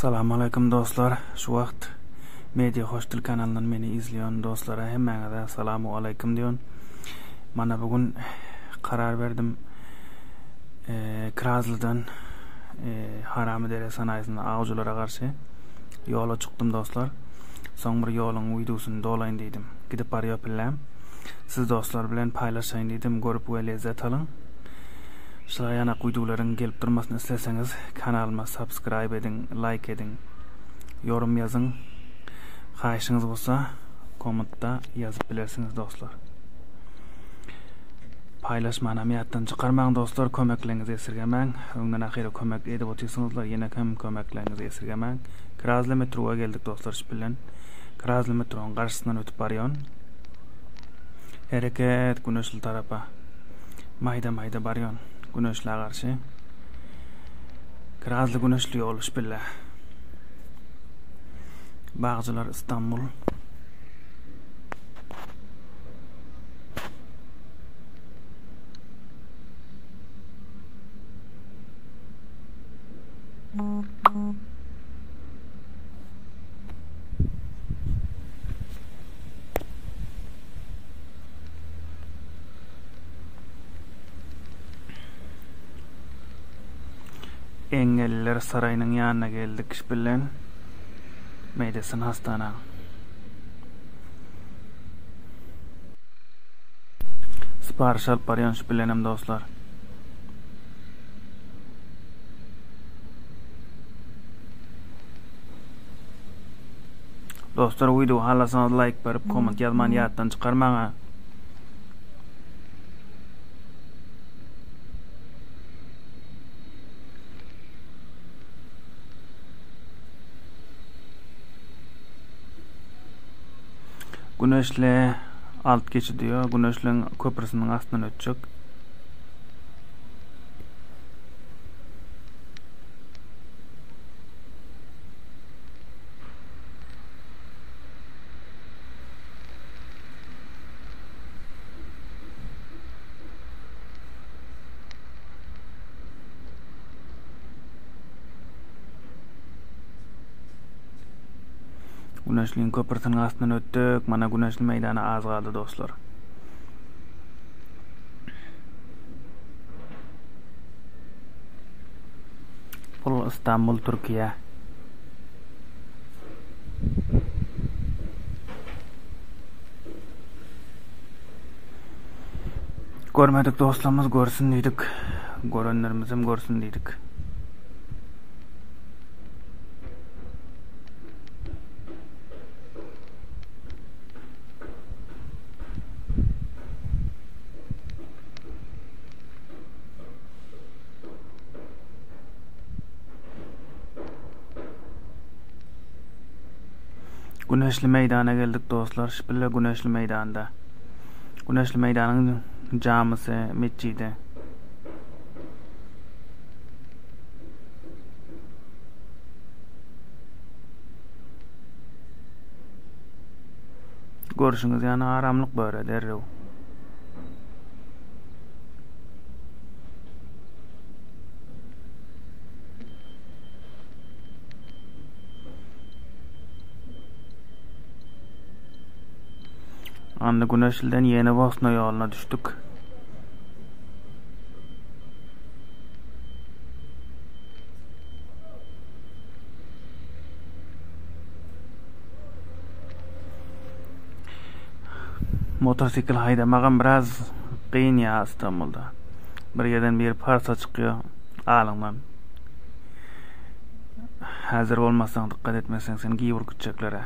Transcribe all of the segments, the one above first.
Salam aleýkum dostlar. Şu wagt Media Hoş Dil kanalyndan meni izleýän dostlara hemmäňize salamu aleýkum diýen. Mana bu gün karar berdim. E, Kirazlydan e, Haramidere sanaýysynda awjylara garşy ýola çykdym dostlar. Soň bir ýoluň wideosyny dolaýyn diýdim. Gidip barýar pilläm. Siz dostlar bilen paýlaşaýyn diýdim. Görüp we lezzet alyň. Şular ýanak wideolaryň gelip durmasyny isleseňiz kanalyma subscribe ediň, like ediň, yorum ýazyň. Haýyşyňyz bolsa kommentda ýazyp bilersiňiz dostlar. Paýlaşmanam ýatdan çykarmaň dostlar, kömekleňizi esirgemäň. Öňden ahyry kömek edip otyrsyňyzlar, ýene hem kömekleňizi esirgemäň. Kirazly metrowa geldik dostlar şu bilen. Kirazly metronyň garşysyndan ötüp barýan. Hereket güneşli tarapa. Maýda-maýda barýan güneşlä garşy. Kirazly güneşli ýol şpille. Bagjylar Istanbul. Engelliler saraýynyň ýanyna geldik bilen Medesin hastana. Sipariş alyp barýan şu bilenem dostlar. Dostlar video halasaňyz like berip komment ýazmany ýatdan çykarmaň. Güneşli alt geçidi diýýär. Güneşliň köprüsiniň astyndan ötjek. Güneşliň köprüsiniň astyndan ötdük. Mana güneşli meýdana az galdy dostlar. Bul Istanbul, Türkiýe. Görmedik dostlarymyz görsün diýdik. Görenlerimiz hem görsün diýdik. Güneşli meýdana geldik dostlar. Şpille güneşli meýdanda. Güneşli meýdanyň camysy, metjidi. Görşüňiz ýaly aramlyk böre derrew. Anda Güneşli'den Yeni Bosna ýoluna düşdük. Motosikl haýdamagam biraz kyn ýa Istanbulda. Bir ýerden bir parça çykýar alyňdan. Häzir bolmasaň, dykgat etmeseň seni giý ürkütjekler-ä.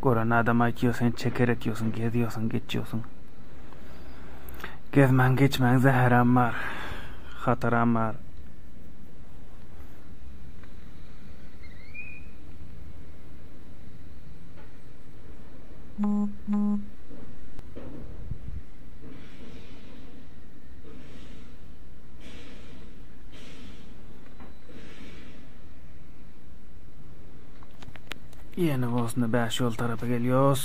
Gören adam aýtýar, sen çeker etýärsiň, gezýärsiň, geçýärsiň. Gezmäň, geçmäň zäherem bar, hataram bar. Ýene bolsun 5 ýol tarapa gelýos.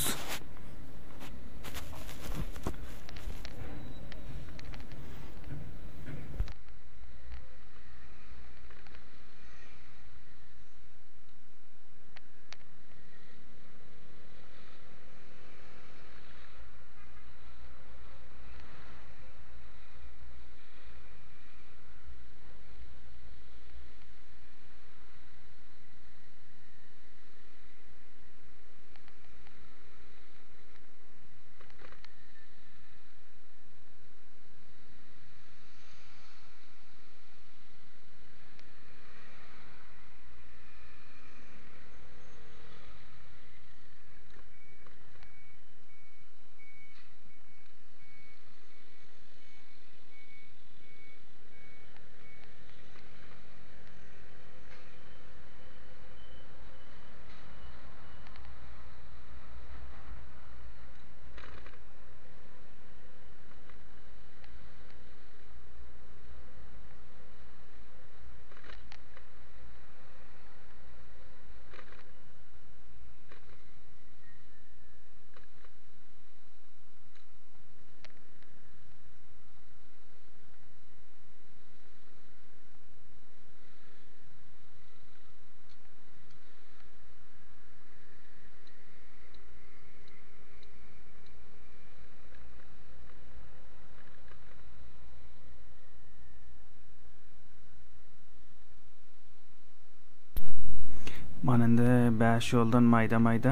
Mana indi 5 ýoldan maýda-maýda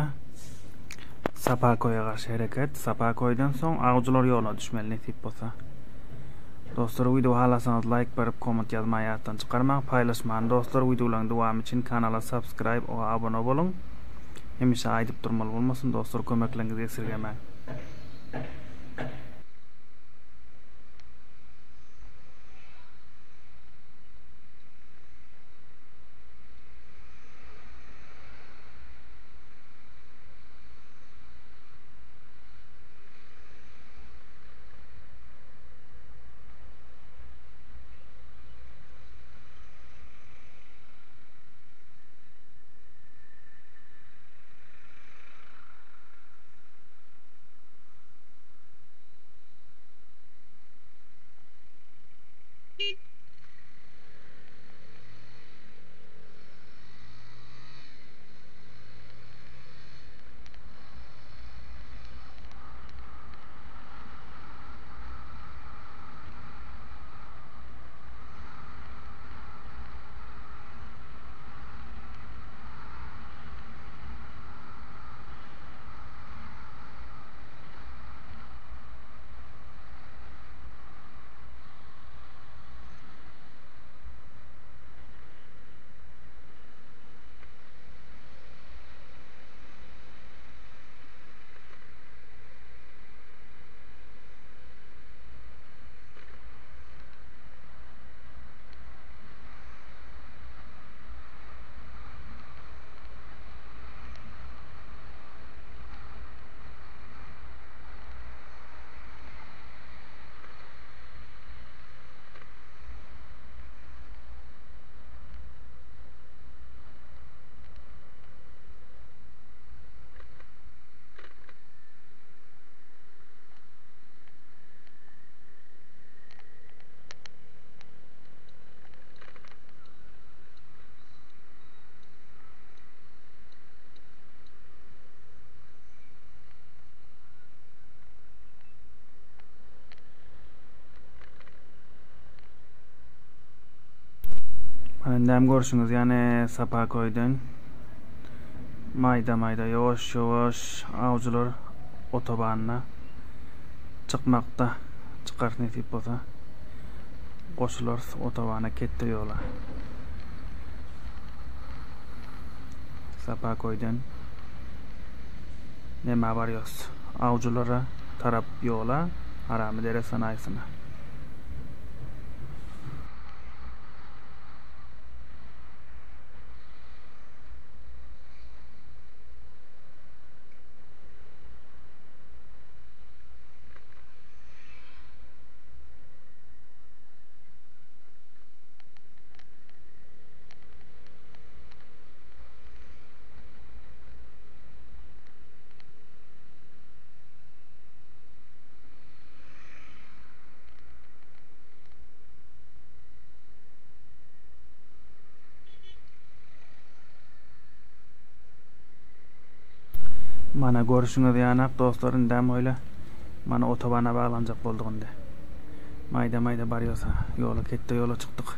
Sapakoýa garşy hereket. Sapakoýdan soň awjylar ýoluna düşmeli nesip bolsa. Dostlar wideo halasaňyz laýk berip komment ýazmagy ýatdan çykarmaň. Paýlaşmany dostlar wideolaryň dowamy üçin kanala subscribe oga abone boluň. Hemişe aýdyp durmaly bolmasyn dostlar kömekleriňizi esirgemäň. Indem görşüňiz ýany Sapakoýdan maýda-maýda ýuwaş-ýuwaş awjylar otobanyna çykmakda çykarys nesip bolsa goşularys otobana ketde ýola. Sapakoýdan nämä barýas? Awjylara tarap ýola, Haramydere sanaýysyna. Mana görüşüňiz ýanak dostlar indem öyle mana otobana baglanjak bolduk indi. Maýda maýda barýosa ýola ketde ýola çykdyk.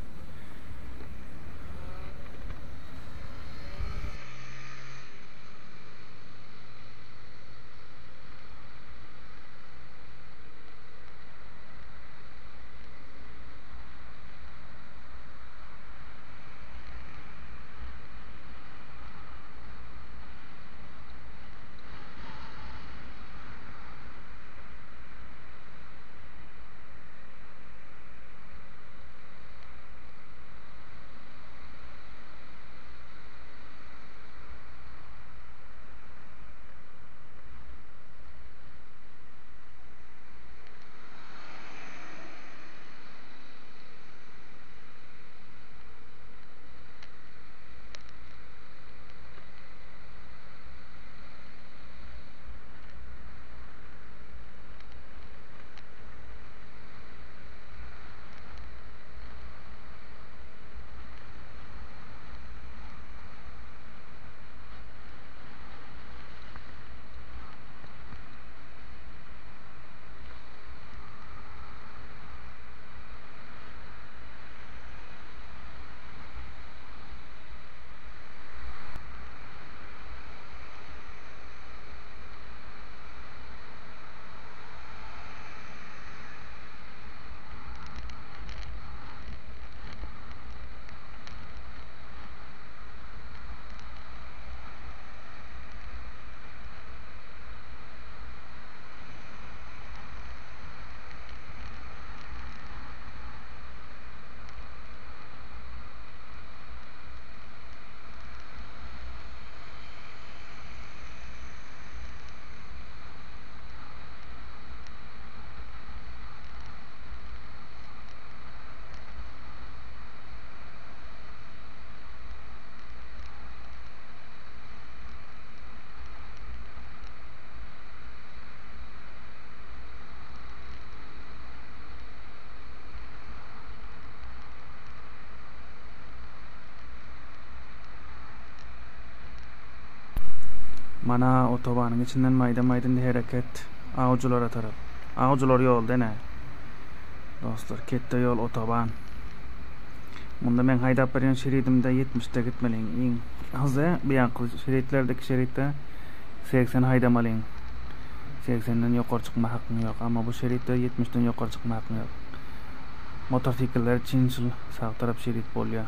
Mana otobanyň içinden maýda-maýda indi hereket awjylara tarap. Awjylar ýolda ene. Dostlar, ketde ýol otoban. Munda men haýdap berýän şeridimde 70-de gitmeliň. Iň hızly bu ýanky şeritlerdeki şeritde 80 haýdamalyň. 80-den ýokary çykma hakyň ýok. Amma bu şeritde 70-den ýokary çykma hakyň ýok. Motosikller üçin şul sag tarap şerit bolýar.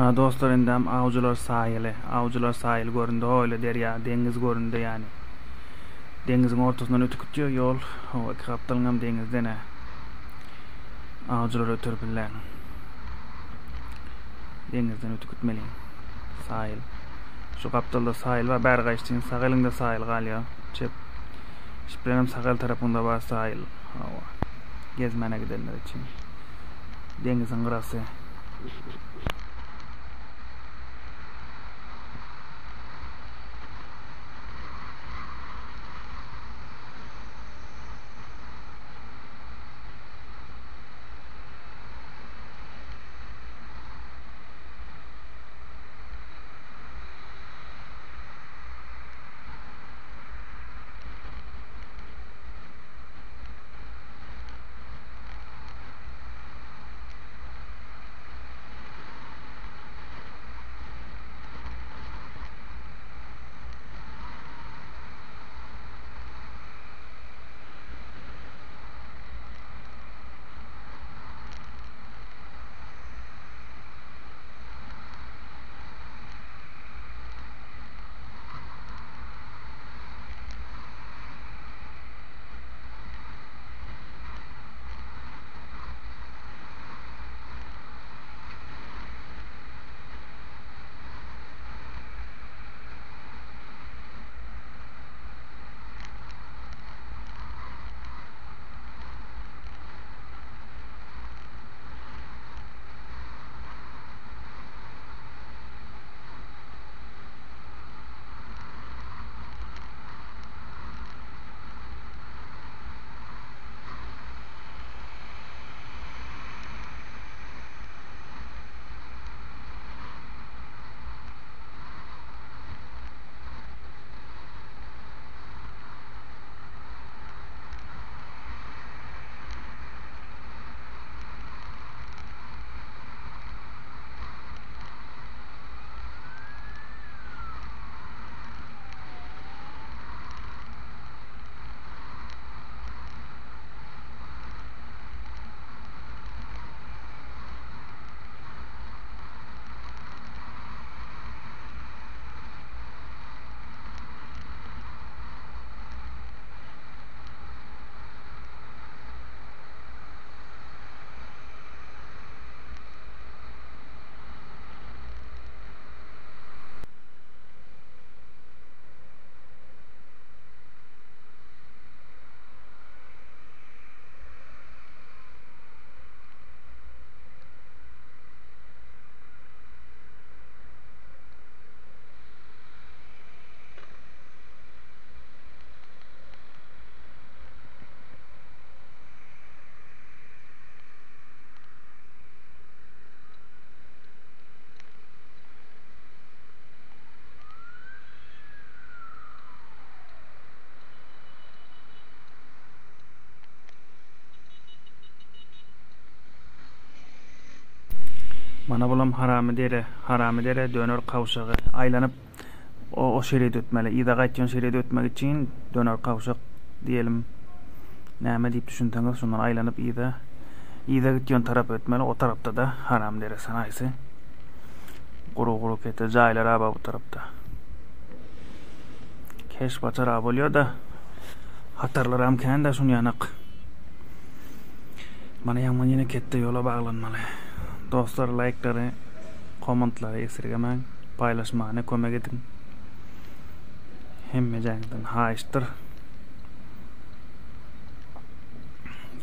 Ana dostlar indem Awjylar saýyly. Awjylar saýyly göründi hoýle derýa, deňiz göründi ýani. Deňiziň ortasyndan ötüp gitýär ýol. Hawa, iki gapdalyňam deňizden-ä. Awjylar öter billäň. Deňizden ötüp gitmeliň. Saýyl. Şu gapdalda saýyl bar, bäri gaýyşdyň sag eliňde saýyl galýar. Çep. Şiplenem sag el tarapyňda bar saýyl. Hawa. Gezmäne gidenler üçin. Deňiziň gyrasy. Mana bulam haramy dere, haramy dere döner kawşagy. Aýlanyp o o şeridi ötmeli. Yza gaýtýan şeridi ötmek üçin döner kawşak diýelim. Näme diýip düşünseňiz şundan aýlanyp yza yza gitýän tarap ötmeli. O tarapda da haram dere sanaýsy. Guru guru kete jaýlar aba bu tarapda. Keş baçara bolýar da. Hatarlaram kän da şun ýanak. Mana ýaňman ýene ketde ýola baglanmaly. Dostlar laýklary, kommentlary esirgemäň, paýlaşmana kömek ediň. Hemmejäňizden haýyşdyr.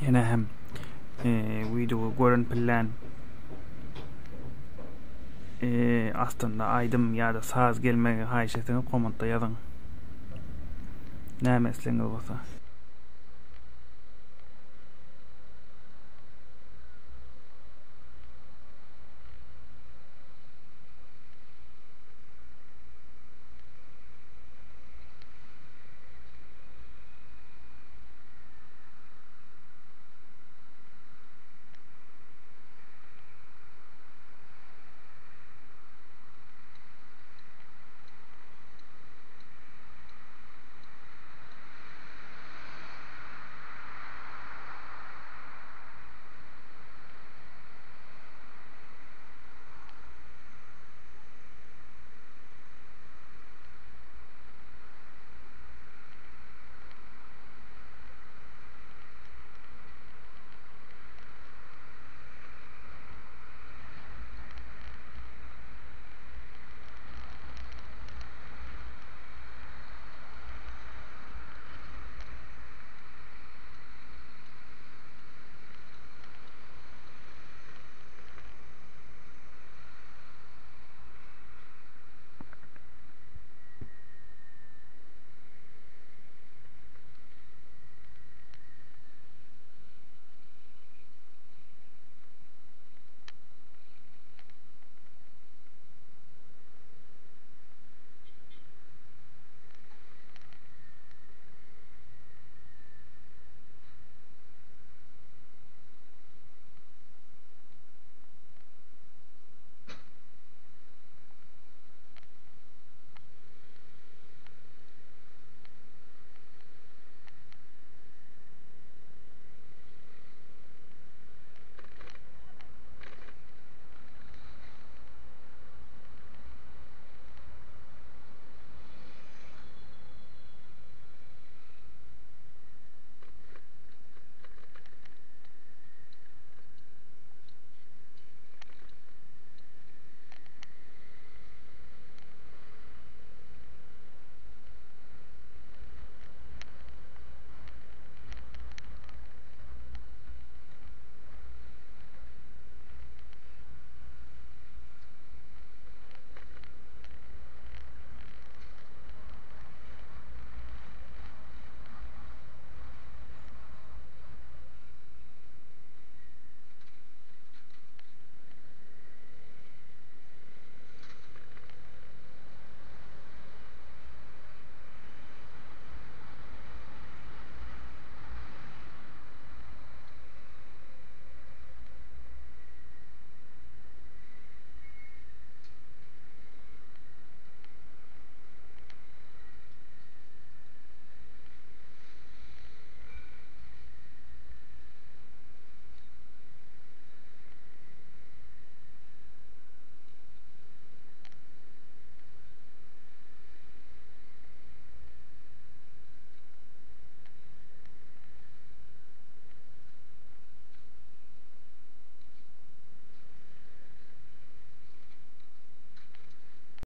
Ýene hem e, wideo gören pillän e, astynda aýdym ýa-da saz gelmegi haýyş etseňiz kommentda ýazyň. Näme islegiňiz bolsa.